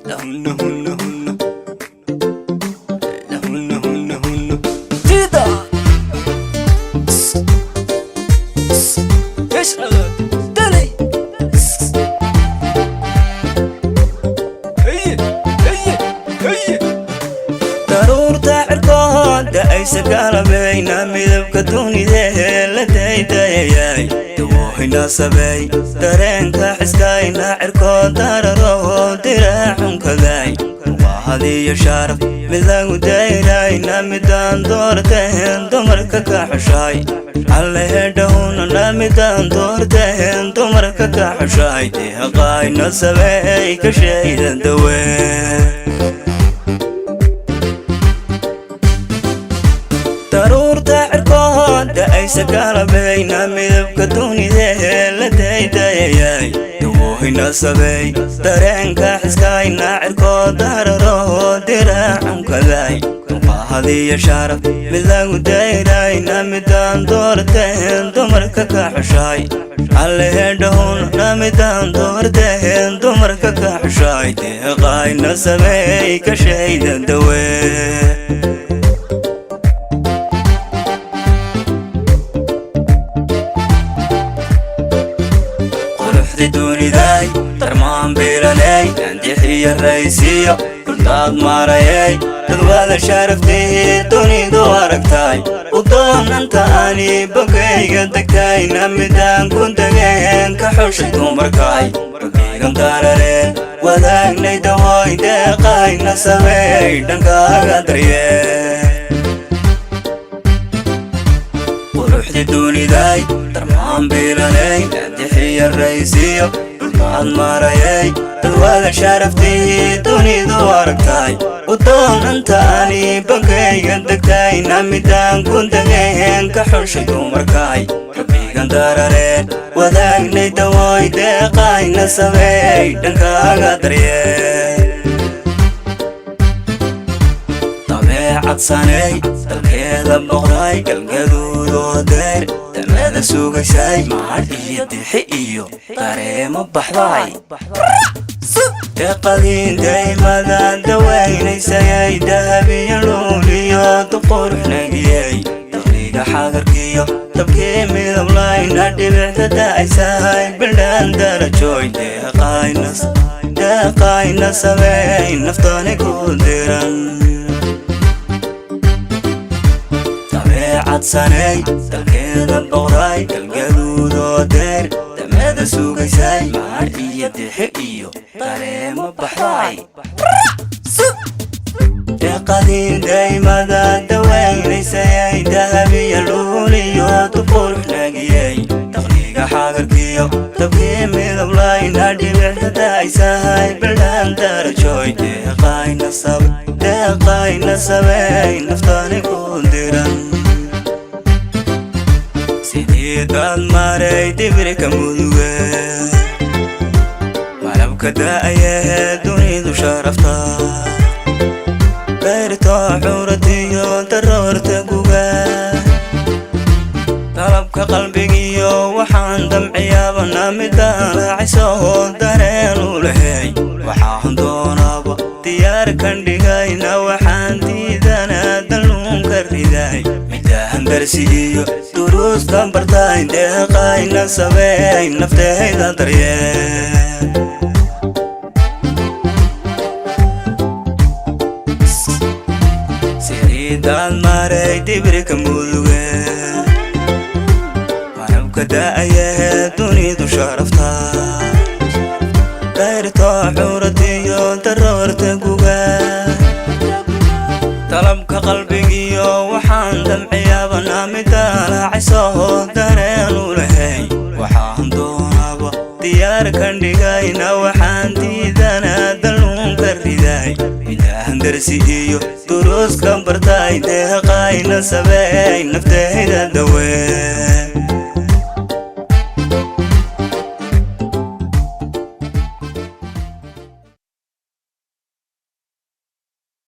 Lahunna hunna hunna. Lahunna hunna hunna. Tida. Yashhad. Dali. Hey, hey, hey. Daruurta cirkooda aysa kalabayna, midabka dunidee la daydayayay, dawoohina sabeey dareenka xiskayna, cirkood dararo diraaxunkaday, duqaahadiyo sharaf mid lagu dayrayna, midaan doorteen dumarka ka xushay allehedhahunana, midaan doorteen dumarka ka xushay, deeqayna sabeey ka sheeyda dawee. Daruurta cirkooda aysa kalabayna, midabka dunidee la daydayayay, dawoohina sabeey dareenka xiskayna, cirkood dararo diraaxunkaday, duqaahadiyo sharaf mid lagu dayrayna, midaan doorteen dumarka ka xushay allehedhahunna, midaan doorteen dumarka ka xushay, deeqayna sabeey ka sheeyda dawee. Quruxda duniday darmaan bilaney, andixiyo raysiyo dhuldaad maarayey, dadwada sharaftii dunidu aragtay, u doonantaani bogayga degtayna, midaan ku degeen ka xushay dumarkay, rabbigan darareen wadaagnay dawooy, deeqayna sameey dhankaaga daryee. Quruxda duniday darmaan bilaney, andixiyo raysiyo dhulkaad maarayey, dadwada sharaftii dunidu aragtay, u doonantaani bankayga degtayna, midaan ku degeen ka xushay dumarkay, rabbigan darareen wadaagnay dawooy, deeqayna sameey dhankaaga daryee. Dabeecad saney, dalkeeda boqray, galgaduudoo deyr damada sugaysay, mahadh iyo dixi iyo dareemo baxday, deeqadiin daymada dawaynaysayay, dahabiyo luuliyo duqurux nagiyey, daqliga xagarkiyo dabkii midablayna, dhibicda da'aysahay bildhaan darajoy, deeqayna sameey naftani ku diran. Dabeecad saney, dalkeeda boqray, galgaduudoo deyr damada sugaysay, mahadh iyo dixi iyo dareemo baxday, deeqadiin daymada dawaynaysayay, dahabiyo luuliyo duqurux nagiyey, daqliga xagarkiyo dabkii midablayna, dhibicda da'aysahay bildhaan darajoy, deeqayna sameey naftani ku diran. Sidii daad maray dibirka muduge, malabka da'ayee dunidu sharafta, dayrto xuratiyo daroorta guga, dalabka qalbigiyo waxaan damciyaabana, midaan raaciso dareen u lahey, waxaan doonaaba diyaarkan dhigayna, waxaan diidanaa dalluunka riday, midaahan darsi iyo duruustan bartay, deeqayna sameey naftayda daryee. Siriidaad maray dibirka muduge, malabka da'ayee dunidu sharafta, dayrto xuratiyo daroorta guga, dalabka qalbigiyo waxaan damciyaabana, midaan raaciso dareen u lahey, waxaan doonaaba diyaarkan dhigayna, waxaan diidanaa dalluunka riday, midaahan darsi iyo duruuskan bartay, deeqayna sameey naftayda dawee.